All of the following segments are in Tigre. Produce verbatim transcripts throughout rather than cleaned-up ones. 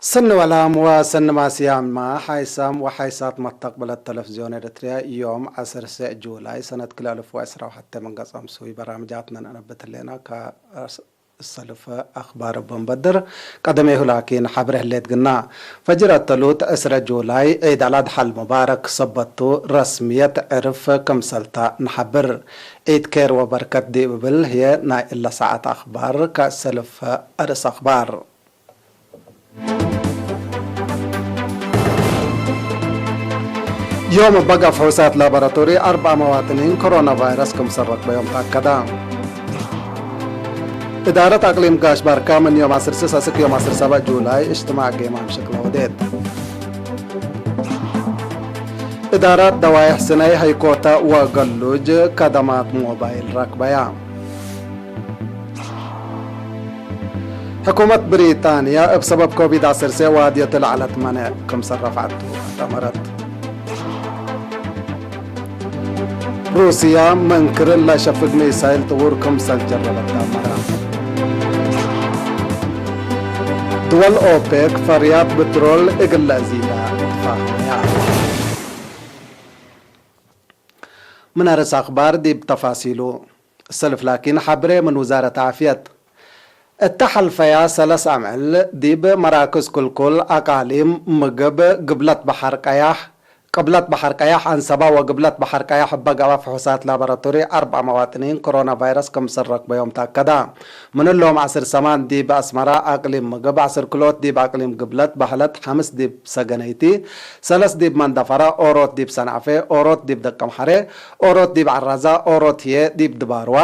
ሰኒ ወላም ወሰኒ ማስያማ፣ ሓይሳም ወሓይሳት መተቅብለት ተለፍዝዮን ኤረትርያ፣ ዮም ዐስር ሴዕ ጁላይ ሰነት ክልኤ አልፍ ወዕስራ ወሐቴ ምን ገጽ አምስዊ በራምጃትነ ነአነብት ህሌና። ከሰልፍ አክባር እብ እንበድር፣ ቀደሜሁ ላኪን ሐብሬ ህሌት ግና። ፈጅር አተሉት ዕስረ ጁላይ ዒድ አልአድሐ አልሙባረክ ሰበት ቱ፣ ረስምየት ዕርፍ ክምሰልታ ነሐብር። ዒድ ኬር ወበርከት ዲብ እብል ህዬ ናይ እለ ሰዓት አክባር። ከሰልፍ አርእስ አክባር። ዮም እበ ገአፍ ፍሑሳት ላቦራቶሪ አርበዕ መዋጥኒን ኮሮና ቫይረስ ክምሰል ረክበዮም ተአከደ። እዳረት አቅሊም ጋሽ ባርካ ምን ዮም ዐስር ስስ አስክ ዮም ዐስር ሰበዕ ጁላይ እጅትማዕ ጌማም ሽቅለ ወዴት። እዳራት ደዋይሕ ስነይ ሀይኮተ ወገሉጅ ከደማት ሞባይል ረክበያ። ሕኩመት ብሪጣንያ እብ ሰበብ ኮቪድ ዐሰርተ ዋድየቱ ለዐለት መኔዕ ክምሰል ረፍዐቱ አመረት። ሩስያ ምን ክርን ለሸፍግ ሚሳይል ጥውር ክምሰል ጀረበት አመረ። ድወል ኦፔክ ፈርያት ብትሮል እግል ለአዚዳ ትፋህመያ። ምን አርስ አክባር ዲብ ተፋሲሉ። ሰልፍ ላኪን ሐብሬ ምን ውዛረት ዓፍየት። እተ ሐልፈያ ሰለስ አምዕል ዲብ መራክዝ ክልኩል አቃሊም ምግብ ግብለት በሐር ቀያሕ፣ ቅብለት በሐር ቀያሕ አንሰባ ወግብለት በሐር ቀያሕ እበ ገብአ ፍሑሳት ላቦራቶሪ አርበዕ መዋጥኒን ኮሮና ቫይረስ ክምሰል ረክበዮም ተአከደ። ምን እሎም ዐስር ሰማን ዲብ አስመራ አቅሊም ምግብ፣ ዐስር ክልኦት ዲብ አቅሊም ግብለት በህለት፣ ሐምስ ዲብ ሰገነይቲ፣ ሰለስ ዲብ መንደፈራ፣ ኦሮት ዲብ ሰንዐፌ፣ ኦሮት ዲብ ደቀምሐሬ፣ ኦሮት ዲብ ዐራዛ፣ ኦሮት ህዬ ዲብ ድባርዋ፣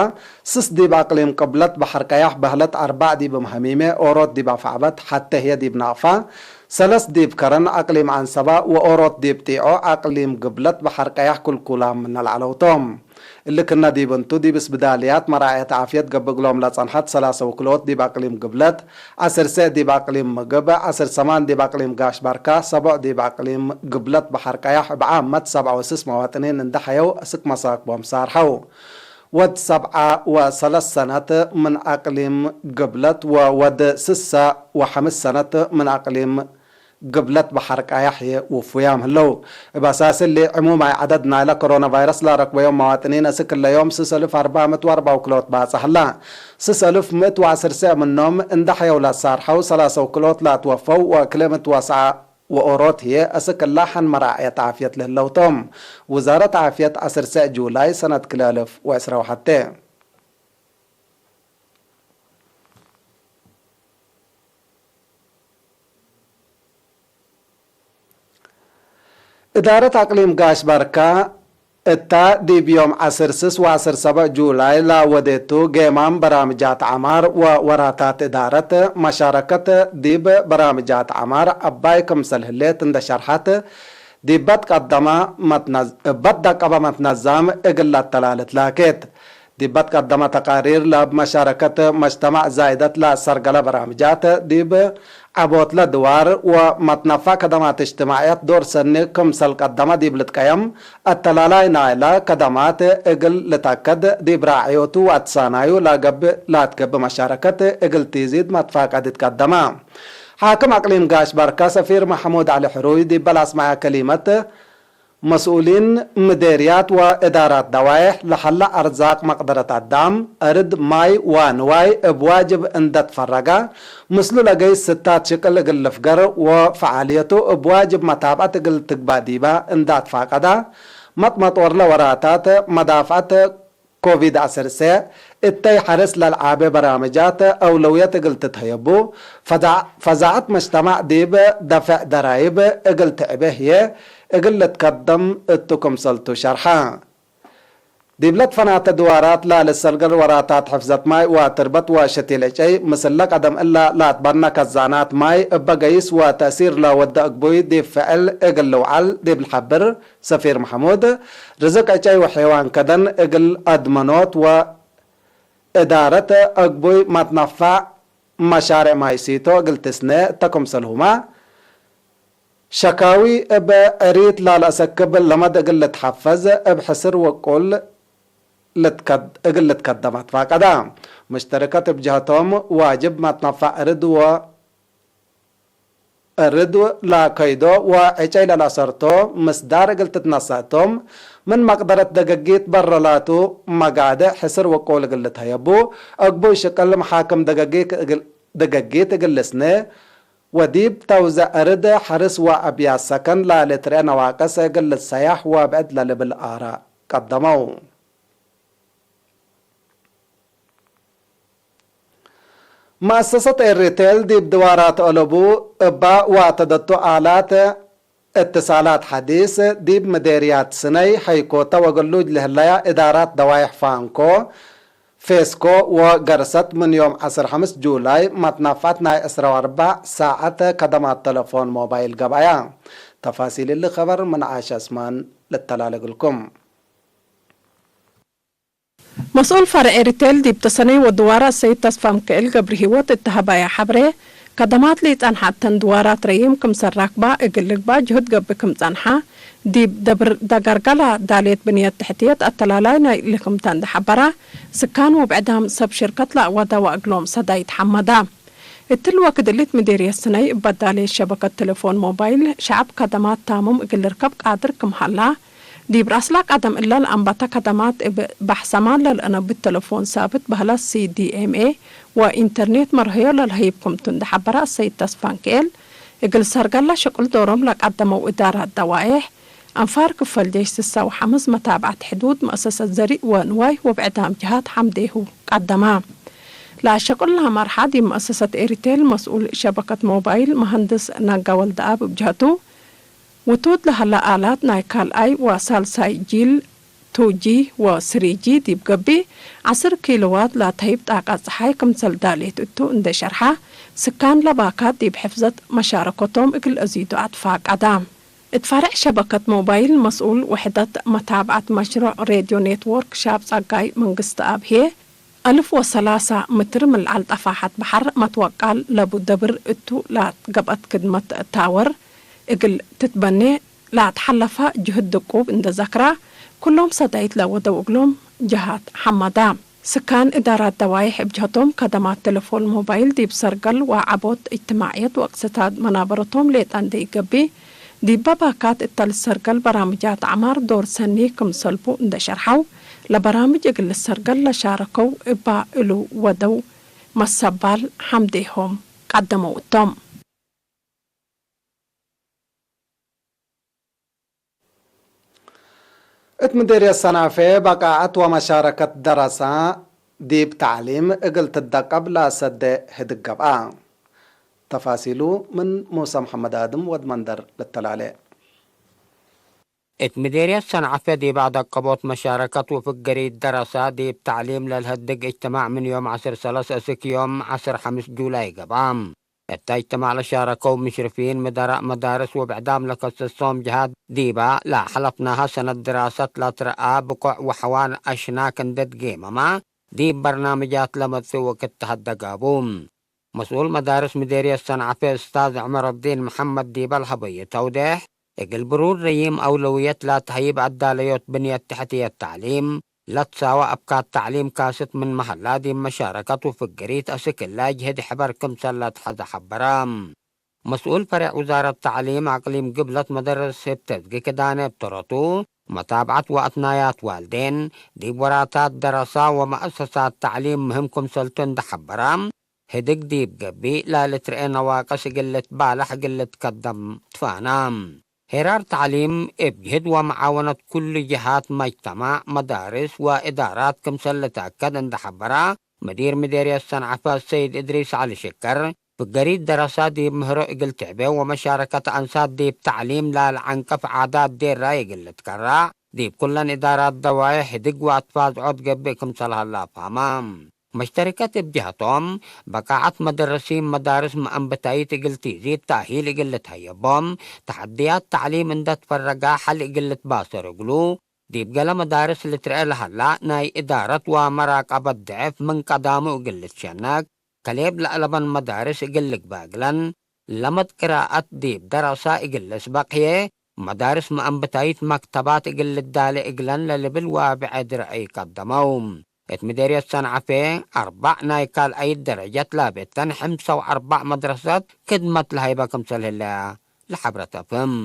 ስስ ዲብ አቅሊም ቅብለት በሐር ቀያሕ በህለት፣ አርበዕ ዲብ እም ሀሚሜ፣ ኦሮት ዲብ አፍዐበት፣ ሐቴ ህዬ ዲብ ናቅፋ፣ ሰለስ ዲብ ከረን አቅሊም ዐንሰባ ወኦሮት ዲብ ጢዖ አቅሊም ግብለት በሐር ቀያሕ ክልኩላም ምነ ለዐለው ቶም። እሊ ክነ ዲብ እንቱ፣ ዲብ እስብዳልያት መራዐየት ዓፍየት ገብእ እግሎም ለጸንሐት ሰላሰ ውክልኦት ዲብ አቅሊም ግብለት፣ ዐስር ሴዕ ዲብ አቅሊም ምግብ፣ ዐስር ሰማን ዲብ አቅሊም ጋሽ ባርካ፣ ሰቦዕ ዲብ አቅሊም ግብለት በሐር ቀያሕ፣ እብ ዓመት ሰብዓ ወስስ መዋጥኒን እንዴ ሐየው አስክ መሳክቦም ሳርሐው። ወድ ሰብዓ ወሰለስ ሰነት ምን አቅሊም ግብለት ወወድ ስሳ ወሐምስ ሰነት ምን አቅሊም ግብለት በሐር ቀያሕ ህዬ ውፉያም ህለው። እብ አሳስ እሊ፣ ዕሙማይ ዐደድ ናይለ ኮሮና ቫይረስ ለረክበዮም መዋጥኒን አስክ እለ ዮም ስስ አልፍ አርበዕ ምእት ወአርበዕ ውክልኦት ባጽሕ ህላ። ስስ አልፍ ምእት ወዐስር ሴዕ ምኖም እንዴ ሐየው ለሳርሐው፣ ሰላሰ ውክልኦት ለአትወፈው ወክልኤ ምእት ወሰዓ ወኦሮት ህዬ አስክ እለ ሐን መራዐየት ዓፍየት ለህለው ቶም። ውዛረት ዓፍየት ዐስር ሴዕ ጁላይ ሰነት ክልኤ አልፍ ወዕስራ ወሐቴ። እዳረት አቅሊም ጋሽ ባርካ እታ ዲብ ዮም ዐስር ስስ ወዐስር ሰበዕ ጁላይ ለወዴቱ ጌማም በራምጃት ዐማር ወወራታት እዳረት መሻረከት ዲብ በራምጃት ዐማር ዐባይ ክምሰል ህሌት እንዴ ሸርሐት፣ ዲብ በትቀደመ መትነዝ-፣ እበ ትደቀበ መትነዛም እግል ለአተላልት ላኬት። ዲብ በትቀደመ ተቃሪር፣ ለእብ መሻረከት መጅተማዕ ዛይደት ለአሰርገለ በራምጃት፣ ዲብ ዐቦትለ ድዋር ወመትነፋዕ ከደማት እጅትማዕየት ዶር ሰኒ ክምሰል ቀደመ ዲብ ልትቀየም፣ አተላላይ ናይለ ከደማት እግል ልተአከድ፣ ዲብ ራዕዮቱ ወአትሳናዩ ለገብእ ላትገብእ መሻረከት እግል ቲዚድ መትፋቀድ ትቀደመ። ሓክም አቅሊም ጋሽ ባርካ ሰፊር መሐሙድ ዐሊ ሕሩይ ዲበ ለአስመዐ ከሊመት፣ መስኡሊን ምዴርያት ወእዳራት ደዋይሕ ለሀለ አርዛቅ መቅደረት አዳም፣ አርድ፣ ማይ ወንዋይ እብ ዋጅብ እንዴ ትፈረገ፣ ምስሉ ለገይስ ስታት ሽቅል እግል ልፍገር ወፈዓልየቱ እብ ዋጅብ መታብዐት እግል ትግባእ ዲበ እንዴ አትፋቀደ፣ መጥመጦርለ ወራታት መዳፍዐት ኮቪድ ዐሰርተ እተይ ሐርስ ለልዓቤ በራምጃት አውለውየት እግል ትትሀየቡ፣ ፈዛዕ-፣ ፈዛዐት መጅተማዕ ዲብ ደፈዕ ደራይብ እግል ትዕቤ ህዬ እግል ልትከደም እቱ ክምሰልቱ ሸርሐ። ዲብለ ትፈናተ ድዋራት ላልሰልገል ወራታት ሕፍዘት ማይ ወትርበት ወሸቲል ዕጨይ፣ ምስለ ቀደም እለ ላትበነ ከዛናት ማይ እበ ገይስ ወተእሲር ለወደ እግቡይ ዲብ ፍዕል እግል ልውዓል ዲብ ልሐብር፣ ሰፊር መሐሙድ፣ ርዝቅ ዕጨይ ወሐይዋን ከደን እግል አድመኖት ወእዳረት አግቡይ መትነፋዕ መሻርዕ ማይ ሲቶ እግል ትስነ እተ ክምሰልሁመ፣ ሸካዊ እብ ዕሪት ላለአሰክብ ለመድ እግል ልትሐፈዝ እብ ሕስር ወቁል ልትከድ-፣ እግል ልትከደም አትፋቀዳ። ሙሽተረከት እብ ጀህቶም ዋጅብ መትነፋዕ እርድ ወ-፣ እርድ ለከይዶ ወዕጨይ ለለአሰርቶ ምስዳር እግል ትትነሰእ ቶም፣ ምን መቅደረት ደገጊት በረ ላቱ መጋድዕ ሕስር ወቁል እግል ልትሀየቡ፣ እግቡይ ሽቅል መሓክም ደገጊት እግል፣ ደገጊት እግል ልስነ፣ ወዲብ ተውዘዕ እርድ፣ ሐርስ ወአብያት ሰከን ለልትርኤ ነዋቅስ እግል ልትሰያሕ ወብዕድ ለልብል አራእ ቀደመው። መአሰሰት ኤሪቴል ዲብ ድዋራት አለቡ እባ ዋተደቱ አላት እትሳላት ሐዲስ ዲብ ምዴርያት ስነይ ሐይኮተ ወግሉጅ ለህለያ እዳራት ደዋይሕ ፋንኮ፣ ፌስኮ ወገርሰት ምን ዮም ዐስር ሐምስ ጁላይ መትናፋት ናይ ዕስራ ወአርበዕ ሳዐት ከደማት ተለፎን ሞባይል ገብአያ። ተፋሲል እሊ ከበር ምን ዓሽ አስማን ልተላለ እግልኩም። መስኡል ፈርዕ ኤሪቴል ዲብ ተሰነይ ወድዋራት ሰይድ ተስፋምክኤል ገብረሂወት እተ ሀበየ ሐብሬ፣ ከደማት ለኢጸንሐ እተን ድዋራት ረዪም ክምሰል ራክባ እግል ልግባእ ጅሁድ ገብእ ክም ጸንሐ፣ ዲብ ደብር ደገርገላ ዳሌት ብንየት ተሕትየት አተላላይ ናይ እሊ ክምተ እንዴ ሐበራ፣ ስካን ወብዕዳም ሰብ ሽርከት ለአወደ ወእግሎም ሰዳይት ሐመዳ። እትሊ ወክድ እሊት ምዴርየት ስነይ እበ ዳሌት ሸበከት ቴሌፎን ሞባይል ሸዐብ ከደማት ታምም እግል ልርከብ ቃድር ክም ሀላ፣ ዲብ ረአስላ ቀደም እለ ለአንበተ ከደማት እብ በሕሰማን ለልአነብት ቴሌፎን ሳብት በህለት ሲ ዲ ኤም ኤ ወኢንተርኔት መርሀዮ ለልሀይብ ክምቱ እንዴ ሐበረ አሰይድ ተስፋንክኤል፣ እግል ሰርገለ ሽቅል ዶሮም ለቀደመው እዳራት ደዋይሕ፣ አንፋር ክፈል ጄሽ ስሳ ወሐምስ መታብዐት ሕዱድ፣ መአሰሰት ዘሪእ ወንዋይ ወብዕዳም ጀሃት ሐምዴሁ ቀደማ። ለአሸቅል ለሀ መርሓ ዲብ መአሰሰት ኤሪቴል መስኡል ሸበከት ሞባይል መሀንድስ ነጋ ወልደአብ እብ ጀህቱ፣ ውቱድ ለሀለ አላት ናይ ካልኣይ ወሳልሳይ ጂል ቱ ጂ ወስሪ ጂ ዲብ ገብእ፣ ዐስር ኪሎዋት ላተህይብ ጣቀት ጸሓይ ክምሰል ዳሌት እቱ እንዴ ሸርሐ፣ ስካን ለባካት ዲብ ሕፍዘት መሻረከቶም እግል አዚዱ አትፋቀዳ። እት ፈርዕ ሸበከት ሞባይል መስኡል ውሕደት መታብዐት መሽሩዕ ሬድዮ ኔትዎርክ ሻብ ጸጋይ መንግስትአብ ህዬ፣ አልፍ ወሰላሳ ምትር ምን ለዐል ጠፋሐት በሐር መትወቃል ለቡ ደብር እቱ ላትገብአት ክድመት ታወር እግል ትትበኔ ለአትሐለፈ ጅህድ ድቁብ እንዴ ዘክራ፣ ኩሎም ሰዳይት ለወደው እግሎም ጀሃት ሐመዳ። ስካን እዳራት ደዋይሕ እብ ጀህቶም፣ ከደማት ቴሌፎን ሞባይል ዲብ ሰርገል ወዐቦት እጅትማዕየት ወእቅትሳድ መናበረቶም ሌጠ እንዴ ኢገብእ፣ ዲበ ባካት እተ ልሰርገል በራምጃት ዐማር ዶር ሰኒ ክም ሰልቡ እንዴ ሸርሐው፣ ለበራምጅ እግል ልሰርገል ለሻረከው እባ እሉ ወደው መሰባል ሐምዴሆም ቀደመው እቶም። እት ምዴርየት ሰናፌ በቃዐት ወመሻረከት ደረሳ ዲብ ተዕሊም እግል ትደቀብ ለአሰዴ ህድግ ገብአ። ተፋሲሉ ምን ሙሰ መሐመድ አድም ወድ መንደር ልተላሌ። እት ምዴርየት ሰንዐፈ ዲብ አደቀቦት መሻረከት ወፍገሪት ደረሳ ዲብ ተዕሊም ለልሀድግ እጅትማዕ ምን ዮም ዐስር ሰለስ እስክ ዮም ዐስር ሐምስ ጁላይ ገብአ። እተ እጅትማዕ ለሻረከው ምሽርፊን፣ ምደራእ መዳርስ ወብዕዳም ለከሰሶም ጀሃት ዲባ ለሐለፍናሀ ሰነት ድራሰት ለትረአ ብቆዕ ወሐዋን አሽናክ እንዴ ትጌመማ ዲብ በርናምጃት ለመጽእ ወቅት ተሀደግ አቡ። መስኡል መዳርስ ምዴርየት ሰንዐፈ እስታዝ ዑመረዲን መሐመድ ዲበ ለሀበዩ ተውዴሕ፣ እግል ብሩር ረዪም አውለውየት ላተሀይብ አዳለዮት ብንየት ተሕትየት ተዕሊም ለትሳወ አብካት ተዕሊም ካስት ምንመ ሀላ፣ ዲብ መሻረከት ወፍግሪት አስክ እለ ጅህድ ሕበር ክምሰል ለትሐዘ ሐበረ። መስኡል ፈሬዕ ውዛረት ተዕሊም አቅሊም ግብለት መደርስ ህብተዝጊ ክዳነ እብ ተረቱ፣ መታብዐት ወአትናያት ዋልዴን፣ ዲብ ወራታት ደረሳ ወመአሰሳት ተዕሊም ምህም ክምሰልቱ እንዴ ሐበረ፣ ህድግ ዲብ ገብእ ለልትርኤ ነዋቅስ እግል ልትባለሕ እግል ልትከደም ትፋና። ሄራር ተዕሊም እብ ጅህድ ወመዓወነት ኩሉ ጀሃት መጅተማዕ፣ መዳርስ ወእዳራት ክምሰል ልትአከድ እንዴ ሐበረ፣ ምዲር ምዴርየት ሰንዐፈ ሰይድ እድሪስ ዐሊ ሽከር፣ ፍገሪት ደረሳ ዲብ ምህሮ እግል ትዕቤ ወመሻረከት አንሳት ዲብ ተዕሊም ላልዐንቀፍ ዓዳት ዴራይ እግል ልትከራዕ፣ ዲብ ኩለን እዳራት ደዋይሕ ህድግ ወአትፋዝዖት ገብእ ክምሰል ሀላ አፍሀማ። መሽተሪከት እብ ጀህቶም፣ በቃዐት መደረሲን መዳርስ መአንብታይት እግል ቲዚድ፣ ተእሂል እግል ልትሀየቦም፣ ተሐድያት ተዕሊም እንደ ትፈረጋ ሐል እግል ልትባሰር እግሉ፣ ዲብ ገሌ መዳርስ ልትርኤ ለሀላ ናይ እዳረት ወመራቀበት ድዕፍ ምን ቀዳሙ እግል ልትሸነክ፣ ከሌብ ለአለበን መዳርስ እግል ልግበእ እግለን፣ ለመድ ቅራአት ዲብ ደረሳ እግል ልስበቅ ህዬ፣ መዳርስ መአንብታይት መክተባት እግል ልዳሌ እግለን ለልብል ዋብዐ ድርዐይ ቀደመው። እት ምዴርየት ሰንዐፌ፣ አርበዕ ናይ ካልኣይት ደረጀት ላቤተን ሕምሰ ወአርበዕ መድረሰት ክድመት ለሀይበ ክምሰል ህለ ለሐብረት አፍህም።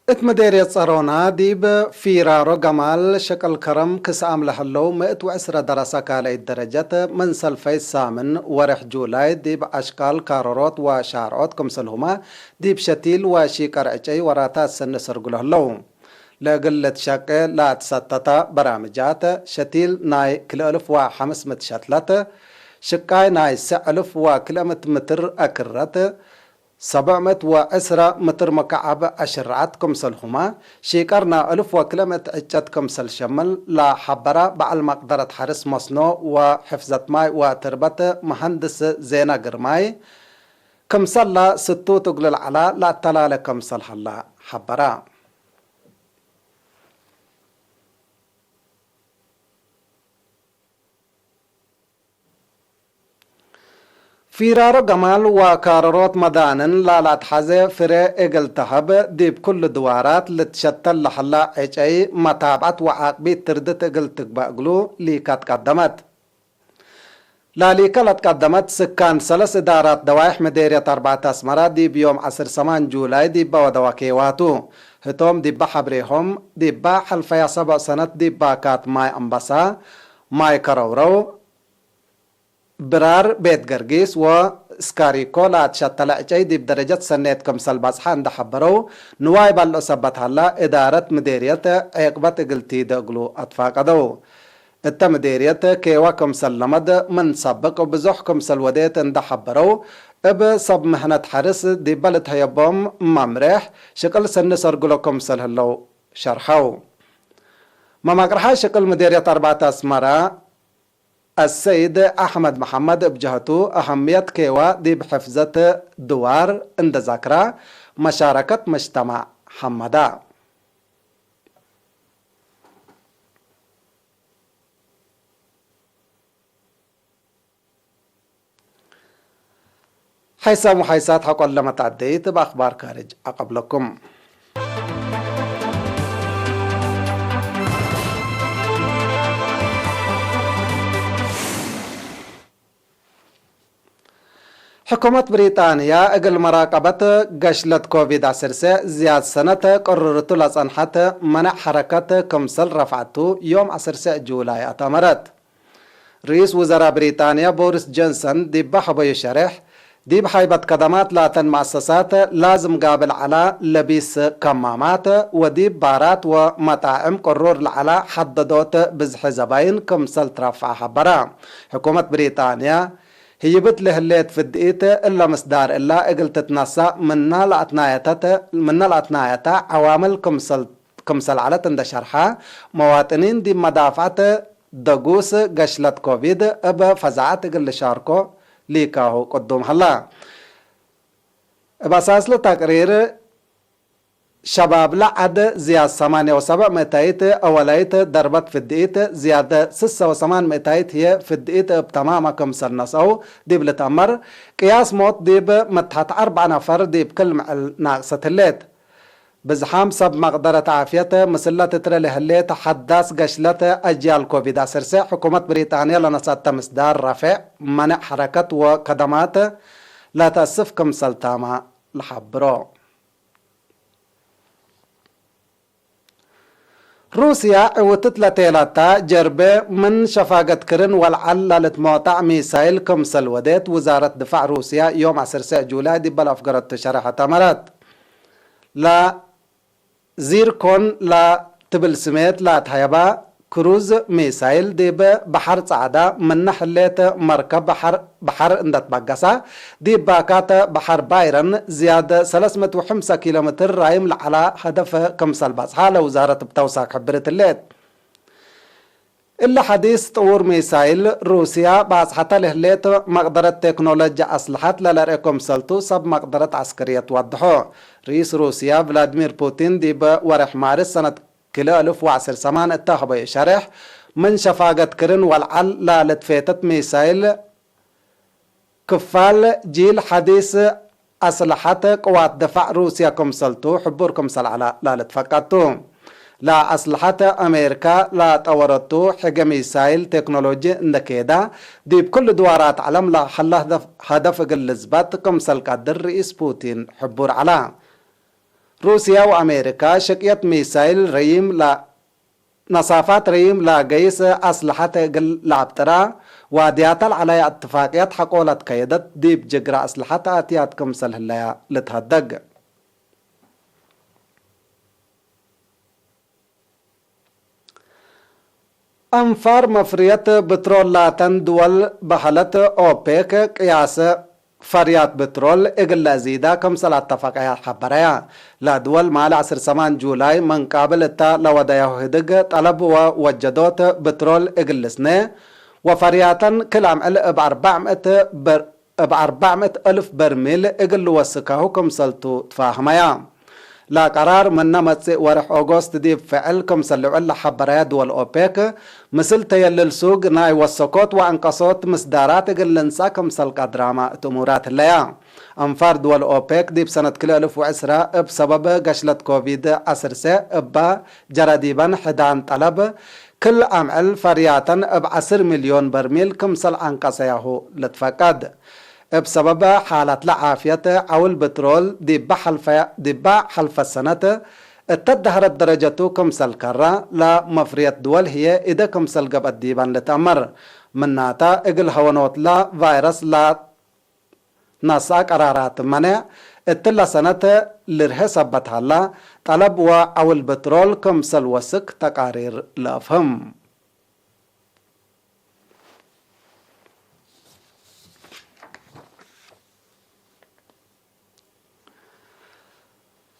እት ምዴርየት ጸሮና ዲብ ፊራሮ ገማል ሸቅል ከረም ክስአም ለህለው ምእት ወዕስረ ደረሰ ካልአይት ደረጀት ምን ሰልፈይት ሳምን ወሬሕ ጁላይ ዲብ አሽቃል ካሮሮት ወሻርዖት ክምሰልሁመ ዲብ ሸቲል ወሺቀር ዕጨይ ወራታት ሰኒ ሰርጉ ለህለው። ለእግል ልትሸቄ ለአትሰተተ በራምጃት፣ ሸቲል ናይ ክልኤ እልፍ ወሐምስ ምእት ሸትለት፣ ሽቃይ ናይ ሰዕ እልፍ ወክልኤ ምእት ምትር አክረት፣ ሰብዕ ምእት ወዕስረ ምትር ሙካዐብ አሽርዐት ክምሰልሁመ፣ ሺቀር ናይ እልፍ ወክልኤ ምእት ዕጨት ክምሰል ሸምል ለሐበረ በዐል መቅደረት ሐርስ መስኖ ወሕፍዘት ማይ ወትርበት መሀንድስ ዜና ግርማይ፣ ክምሰለ ስቱት እግሉ ለዐለ ለአተላለ ክምሰል ሀለ ሐበረ። ፊራሮ ገማል ወካረሮት መዳንን ላልአትሐዜ ፍሬ እግል ተሀብ፣ ዲብ ኩሉ ድዋራት ልትሸተል ለሀላ ዕጨይ መታብዐት ወዓቅቢት ትርድት እግል ትግበእ እግሉ ሊከ ትቀደመት። ላሊከ ለትቀደመት ስካን ሰለስ እዳራት ደዋይሕ ምዴርየት አርበዕት አስመረ ዲብ ዮም ዐስር ሰማን ጁላይ ዲበ ወደወ ኬዋቱ። ህቶም ዲበ ሐብሬሆም ዲበ ሐልፈያ ሰብዕ ሰነት ዲበ ካት ማይ አምበሳ፣ ማይ ከረውረው፣ ብራር ቤት ገርጊስ ወስካሪኮ ለአትሸተለ ዕጨይ ዲብ ደረጀት ሰኔት ክምሰል በጽሐ እንደ ሐበረው፣ ንዋይ በልዑ ሰበት ሀላ እዳረት ምዴርየት ዔቅበት እግል ቲደ እግሉ አትፋቀደው። እተ ምዴርየት ኬዋ ክምሰል ለመድ ምን ሰብቅ ብዙሕ ክምሰል ወዴት እንደ ሐበረው፣ እብ ሰብ ምህነት ሐርስ ዲበ ልትሀየቦም መምሬሕ ሽቅል ሰኒ ሰርግሎ ክምሰል ህለው ሸርሐው። መማቅርሓ ሽቅል ምዴርየት አርበዕት አስመረ አሰይድ አሕመድ መሐመድ እብ ጀሀቱ፣ አሀምየት ኬዋ ዲብ ሕፍዘት ድዋር እንደ ዛክራ፣ መሻረከት መጅተማዕ ሐመዳ። ሐይሳም ወሐይሳት ሐቆለ መትአደይት እብ አክባር ካርጅ አቀብለኩም። ሕኩመት ብሪጣንያ እግል መራቀበት ገሽለት ኮቪድ ዐሰርተ ዝያድ ሰነት ቅርርቱ ለጸንሐት መነዕ ሐረከት ክምሰል ረፍዐቱ ዮም ዐሰርተ ጁላይ አተመረት። ርኢስ ውዘራ ብሪጣንያ ቦሪስ ጆንሰን ዲበ ሐበዩ ሸሬሕ፣ ዲብ ሀይበት ከደማት ላተን መአሰሳት ላዝም ጋብል ዐላ ለቢስ ከማማት ወዲብ ባራት ወመጣዕም ቅሩር ለዐላ ሐደዶት ብዝሒ ዘባይን ክምሰል ትረፍዐ ሐበረ። ሕኩመት ብሪጣንያ ህይብት ለህሌት ፍድኢት እለ ምስዳር እላ እግል ትትነሰእ ምና ለአትናየተት፣ ምነ ለአትናየተ ዐዋምል ክምሰል፣ ክምሰል ዐለት እንደ ሸርሐ፣ መዋጥኒን ዲብ መዳፍዐት ደጉስ ገሽለት ኮቪድ እብ ፈዛዐት እግል ልሻርኮ ሊካሁ ቅዱም ሀላ። እብ አሳስለ ተቅሪር፣ ሸባብለ ዐድ ዝያድ ሰማንየ ወሰብዕ ምእታይት፣ አወላይት ደርበት ፍድኢት ዝያድ ስሰ ወሰማን ምእታይት ህዬ ፍድኢት እብ ተማመ ክምሰል ነስአው ዲብ ልትአመር፣ ቅያስ ሞት ዲብ መትሐት አርበዕ ነፈር ዲብ ክል ምዕል ናቅሰት ህሌት። ብዝሓም ሰብ መቅደረት ዓፍየት ምስለ ትትረ ለህሌት ሐዳስ ገሽለት አጅያል ኮቪድ ዐሰርተ፣ ሕኩመት ብሪጣንያ ለነሰአተ ምስዳር ረፌዕ መኔዕ ሐረከት ወከደማት ለተአስፍ ክምሰል ታመ ለሐብሮ። ሩስያ ዕውትት ለቴለታ ጀርቤ ምን ሸፋገት ክርን ወለዐል ለልትሞጣዕ ሚሳይል ክምሰል ወዴት ውዛረት ድፋዕ ሩስያ ዮም ዐሰርተ ጁላይ ዲበ ለአፍገረቱ ሸረሐት አመረት። ለዚርኮን ለትብል ስሜት ለአትሀየባ ክሩዝ ሚሳይል ዲብ በሐር ጸዕዳ ምነ ህሌት መርከብ በሐር፣ በሐር እንደ ትበገሰ፣ ዲብ ባካት በሐር ባይረን ዝያድ ሰለስ ምእት ወሐምሳ ኪሎ ሜትር ራይም ለዐለ ሀደፍ ክምሰል በጽሐ ለውዛረት እብ ተውሳክ ሕብርት ህሌት። እሊ ሐዲስ ጥዉር ሚሳይል ሩስያ ባጽሐተ ለህሌት መቅደረት ቴክኖሎጂ አስለሐት ለለርኤ ክምሰልቱ ሰብ መቅደረት ዐስከርየት ወድሖ። ርኢስ ሩስያ ቭላድሚር ፑቲን ዲብ ወሬሕ ማርስ ሰነት ክልኤ እልፍ ወዐስር ሰማን እተ ሀበዩ ሸሬሕ፣ ምን ሸፋገት ክርን ወልዓል ላልትፌተት ሚሳይል ክፋል ጂል ሐዲስ አስለሐት ቅዋት ድፋዕ ሩስያ ክምሰልቱ ሕቡር ክምሰል ዐላ ላልትፈቀድ ቱ። ለአስለሐት አሜሪካ ለጠወረቱ ሕገ ሚሳይል ቴክኖሎጂ እንደ ኬዳ፣ ዲብ ክሉ ድዋራት ዐለም ለሀለ ሀደፍ እግል ልዝበጥ ክምሰል ቀድር ርኢስ ፑቲን ሕቡር ዐላ። ሩስያ ወአሜሪካ ሽቅየት ሚሳይል ረዪም ለ-፣ ነሳፋት ረዪም ለገይስ አስለሐት እግል ለአብጥራ ዋድያተ ለዐለያ እትፋቅየት ሐቆ ለትከየደት ዲብ ጅግረ አስለሐት አትያት ክምሰል ህለያ ልትሀደግ። አንፋር መፍርየት ብትሮል ላተን ድወል በሀለት ኦፔክ ቅያሰ ፈርያት ብትሮል እግል ለአዚዳ ክምሰል አተፈቀያ ሐበረያ። ለድወል ማለ ዐስር ሰማን ጁላይ ምን ቃብል እተ ለወደያሁ ህድግ ጠለብ ወወጀዶት ብትሮል እግል ልስነ ወፈርያተን ክል አምዕል እብ አርበዕ ምእት በር-፣ እብ አርበዕ ምእት እልፍ በርሚል እግል ልወስካሁ ክምሰልቱ ትፋህመያ። ለቀራር ምነ መጽእ ወርሕ ኦጎስት ዲብ ፍዕል ክምሰል ልውዕል ለሐበረየ ድወል ኦፔክ፣ ምስል ተየልል ሱግ ናይ ወሰኮት ወአንቀሶት ምስዳራት እግል ልንሰእ ክምሰል ቀድራመ እት እሙራት ህለያ። አንፋር ድወል ኦፔክ ዲብ ሰነት ክልኤ እልፍ ወዕስራ እብ ሰበብ ገሽለት ኮቪድ ዐስር ሰ እባ ጀረ ዲበን ሕዳን ጠለብ፣ ክል አምዕል ፈርያተን እብ ዐስር ሚልዮን በርሚል ክምሰል አንቀሰያሁ ልትፈቀድ። እብ ሰበብ ሓላትለ ዓፍየት ዐውል ብትሮል ዲበ ሐልፈ፣ ዲበ ሐልፈት ሰነት እተ ደሀረት ደረጀቱ ክምሰል ከረ፣ ለመፍርየት ድወል ህዬ እደ ክምሰል ገብአት ዲበን ልትአመር። ምናተ፣ እግል ሀወኖትለ ቫይረስ ለ ነስአ ቀራራት መኔዕ እትለ ሰነት ልርሄ ሰበት ሀላ፣ ጠለብ ወዐውል ብትሮል ክምሰል ወስክ ተቃሪር ለአፍህም።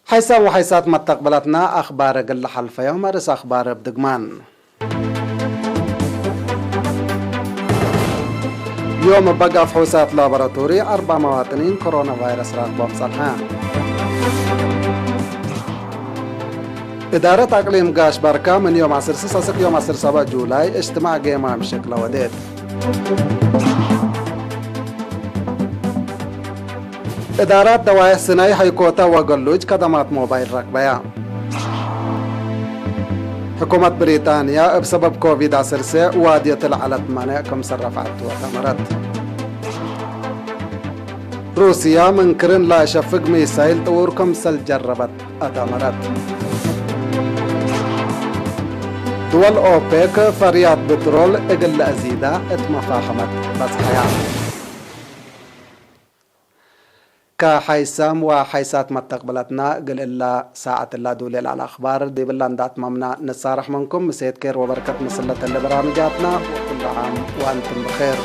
ሐይሳም ወሐይሳት መተቅብለትና አክባር እግል ለሐልፈዮም አርእስ አክባር እብ ድግማን። ዮም እበ ጋፍ ሑሳት ላቦራቶሪ አርበዕ መዋጥኒን ኮሮና ቫይረስ ራክቦም ጸንሐ። እዳረት አቅሊም ጋሽ ባርካ ምን ዮም ዐስር ስስ አስክ ዮም ዐስር ሰበዕ ጁላይ እጅትማዕ ጌማ ምሽክ ለወዴት። እዳራት ደዋይሕ ስናይ ሐይኮተ ወገሉጅ ከደማት ሞባይል ረክበያ። ሕኩመት ብሪጣንያ እብ ሰበብ ኮቪድ ዐስር ሰ ዋድየት ለዐለት ማንዕ ክምሰል ረፍዐት ወአተመረት። ሩስያ ምን ክርን ለአሸፍግ ሚሳይል ጥዉር ክምሰል ጀረበት አተመረት። ድወል ኦፔክ ፈርያት ብትሮል እግል ለአዚዳ እት መፋህመት በጽሐያ። ከሐይሳም ወሐይሳት መተቅብለትና እግል እላ ሳዐት እላ ዱሌ ለዐለ አክባር ዲብላ እንደ አትመምና ንሳረሕ ምንኩም። ምሴት ኬር ወበርከት ምስለት እለ በራምጃትና ወኩሉ ዓም ወአንቱም ብኼር።